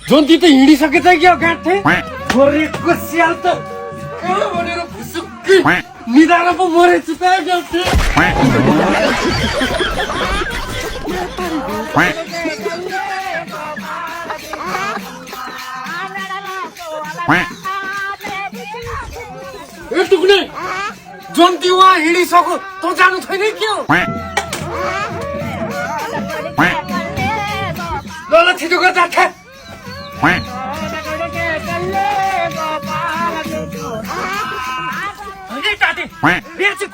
जन्ती त हिँडिसकेछ क्या गाँठे मरेको स्याल त कहाँ भनेर फुसुक्की निधाएर पो मरेछु त गाँठे ए टुक्ने जन्ती उहाँ हिँडिसक्यो त जानु छैन क्या ल ल छिटो गर जाठ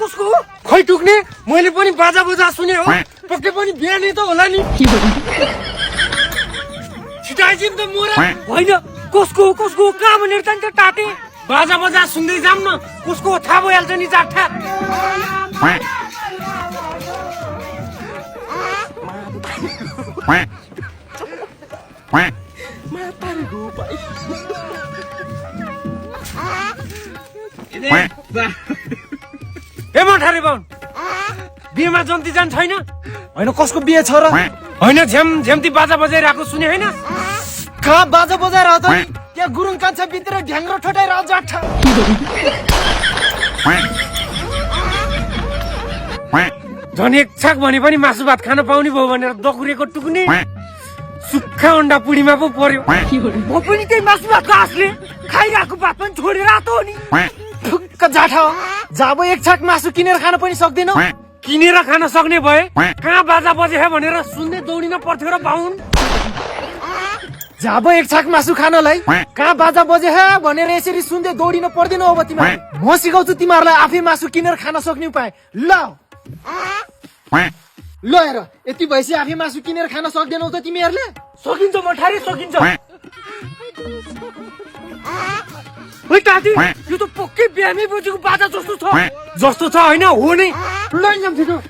कसको हो खै टुक्ने मैले पनि बाजा बजा सुने हो पक्कै पनि बिहानै त होला नि छिटाइजिम त मोरा होइन कसको हो कहाँ भनेर जान्छ टाटे बाजा बजा सुन्दै जाम न कसको हो थाहा भइहाल्छ नि जाठा ए मठारे बाहुन बिहेमा जन्ती जान छैन होइन कसको बिहे छ र होइन झ्याम्ती बाजा बजाइरहेको सुने होइन कहाँ बाजा बजाएर त त्यहाँ गुरुङ कान्छा भित्र ढ्याङ्ग्रो ठोटाएर जाठ झन् एक छाक भने पनि मासु भात खान पाउने भयो भनेर दकुरेको टुक्ने सुक्खा अन्डा पुडीमा पो पर्यो म पनि त्यही मासु भातको आशले खाइरहेको भात पनि छोडेर आतो नि ठुक्क जाठ हो जब एक छाक मासु किनेर खान पनि सक्दैनौ किनेर खान सक्ने भए कहाँ बाजा बजे भनेर सुन्दै दौडिन पर्थ्यो र बाहुन जब एक छाक मासु खानलाई कहाँ बाजा बजे भनेर यसरी सुन्दै दौडिन पर्दैन अब तिमीलाई म सिकाउँछु तिमीहरूलाई आफै मासु किनेर खान सक्ने उपाय ल हेर यति भएपछि आफै मासु किनेर खान सक्दैनौ त तिमीहरूले सकिन्छ मठारे सकिन्छ टाटी यो त पक्कै बिहानै बजेको बाजा जस्तो छ होइन हो नै लैजाम छिटो